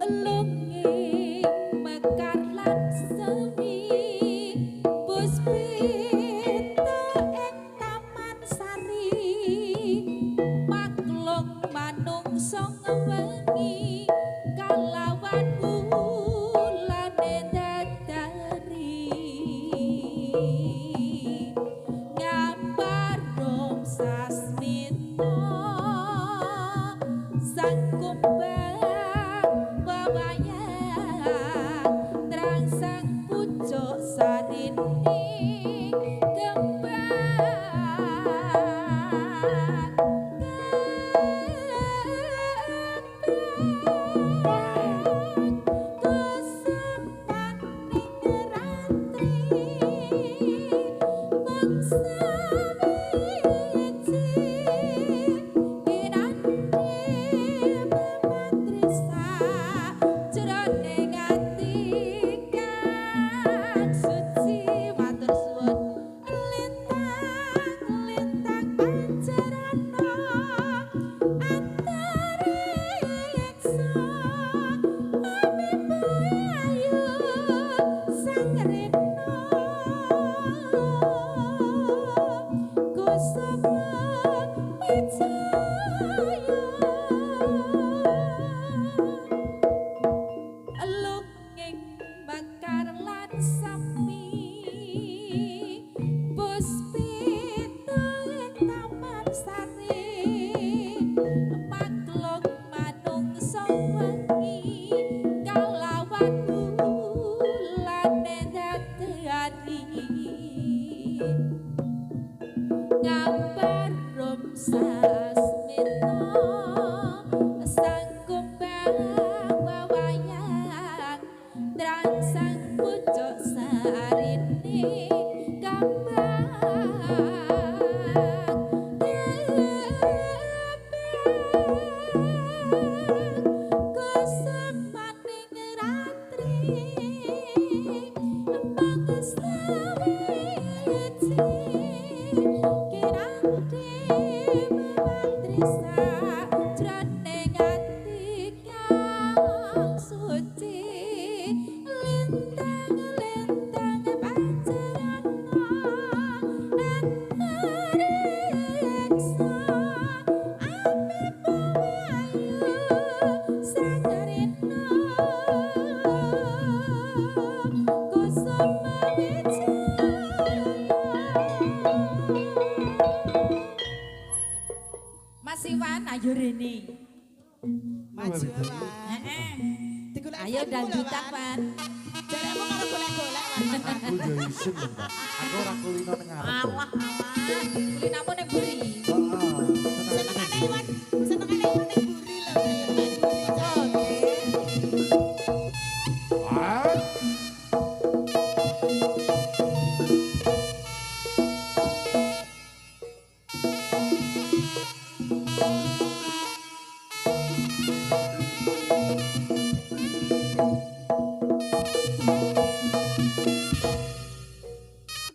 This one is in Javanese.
Lunging mekar lan semi puspita ing taman sari maklung manungsa wengi kalawan wulane dadari gambar sasmita sang kumbang wewayang terang sang pucuk sarine kembang kesempaning ratri mangsa wiji kinanti mematrisa jroning ati kang suci. Matur suwun. Lintang lintang pancarana antariksa amibayu sang rena kusuma wijaya lunging mekar lan sami puspita ing taman sari maklung manungsa wengi kalawan wulane dadari gambar sasmita sang kumbang wewayang terang sang pucuk sarine kembang kesemaning ratri mangsa wiji kinanti mematrisa jroning ati kang suci lintang lintang pancarana antariksa amibayu sang rena kusuma wijaya. Mas Iwan ayo rene. Maju Wan. Heeh. Digoleki Ayo ibumu lho, dangdutan Wan. Wan. Jaremu karo golek-golek Wan. Aku yo isin lho, Mbak. Aku ora kulino ning ngarep. Alah alah. Kulinamu ning